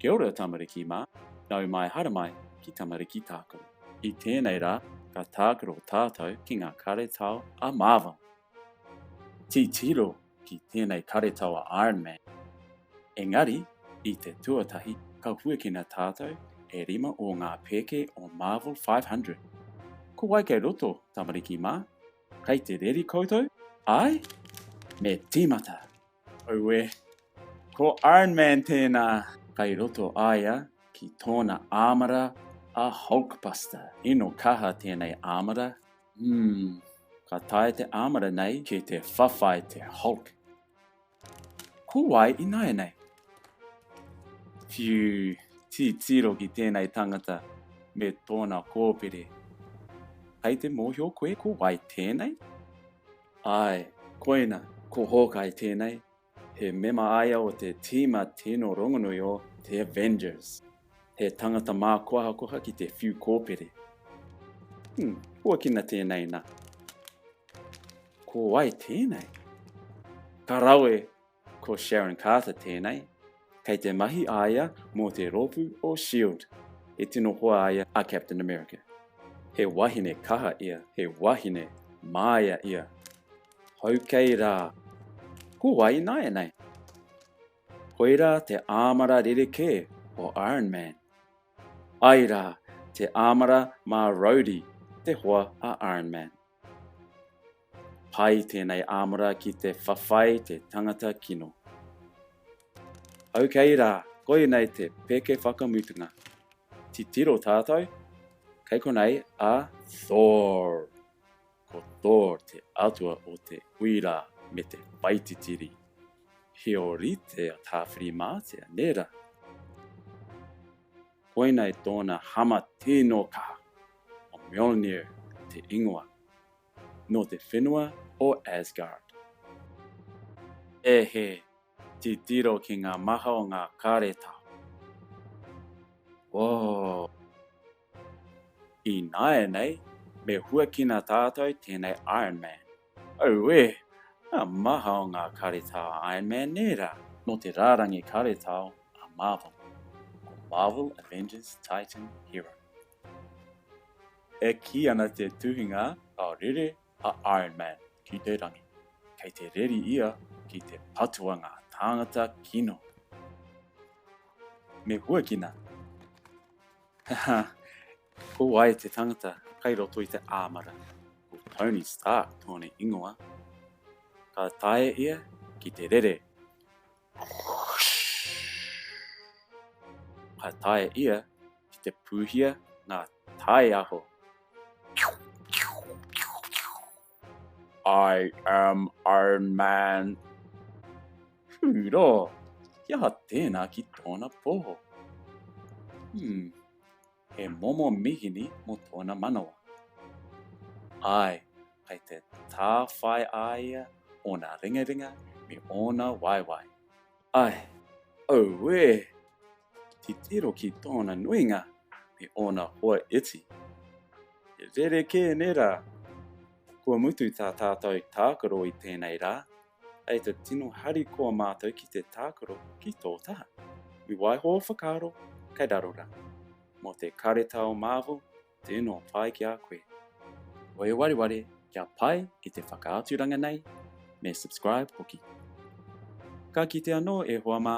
Kia ora tamariki mā, nau mai haramai ki Tamariki Tākaro. I tēnei rā, ka tākaro tātou ki ngā karetao a Marvel. Titiro ki tēnei karetao a Iron Man. Engari, i te tuatahi, ka huakina tātou e rima o ngā pēke o Marvel 500. Ko wai kei roto, tamariki mā? Kei te reri koutou? Āe? Me tīmata! Auē! Ko Iron Man tēnā! Kei roto a ia ki tōna āmara a Hulkbuster. Ino kaha tēnei āmara. Umm, ka taea te āmara nei ki te whawhai te Hulk. Ko wai ināianei? Whiu, titiro ki tēnei tangata me tōna kōpere. Kei te mōhio koe ko wai tēnei? Āe, koina, ko Hawkeye tēnei. He mema a ia o te tīma tino rongonui o The Avengers. He tangata mākohakoha ki te whiu kōpere. Hmm, huakina tēnei nā. Ko wai tēnei? Ka rawe! Ko Sharon Carter tēnei. Kei te mahi a ia mō te rōpū o Shield. He tino hoa a ia a Captain America. He wahine kaha ia, he wahine māia ia. Haukei rā! Ko wai ināianei? Koirā te āmara rerekē o Iron Man. Ai rā, te āmara mā Rhodey, te hoa a Iron Man. Pai tēnei āmara ki te whawhai te tangata kino. Ok rā, koinei te peke whakamutunga. Titiro tātou, kei konei a Thor. Ko Thor te atua o te uira me te whaititiri. He ōrite a Tāwhirimātea, nē rā? Koinei tōna hama tino kaha, o Mjolnir te ingoa, nō te whenua o Asgard. E he, titiro ki ngā maha o ngā karetao. Whoa! Ināianei, me huakina tātou tēnei Iron Man. Auē! Ngā maha o ngā karetao a Iron Man nē rā? Nō te rārangi karetao a Marvel, ko Marvel Avengers Titan Hero. E kī ana te tuhinga ka rere a Iron Man ki te rangi. Kei te reri ia ki te patua ngā tāngata kino. Me huakina. Ko wai te tangata kai roto i te āmara? Ko Tony Stark tōna ingoa. Ka taea ia ki te rere. Ka taea ia ki te pūhia ngā taiaho. I am Iron Man. Hurā! He aha tēnā ki tōna poho? Hmm, he momo mihini mō tōna manawa. Āe, kei te tāwhai a ia ōna ringaringa me ōna waewae. Āe, auē! Titiro ki tōna nuinga me ōna hoa iti. He rerekē nē rā? Kua mutu tā tātou tākaro i tēnei rā, Hei te tino harikoa mātou ki te tākaro ki tō taha. Me waiho ō whakaaro kei raro rā. Mō te karetao Marvel, tino pai ki a koe. Koi wareware kia pai i te whakaaturanga nei, me subscribe hoki. Ka kite anō e hoa mā!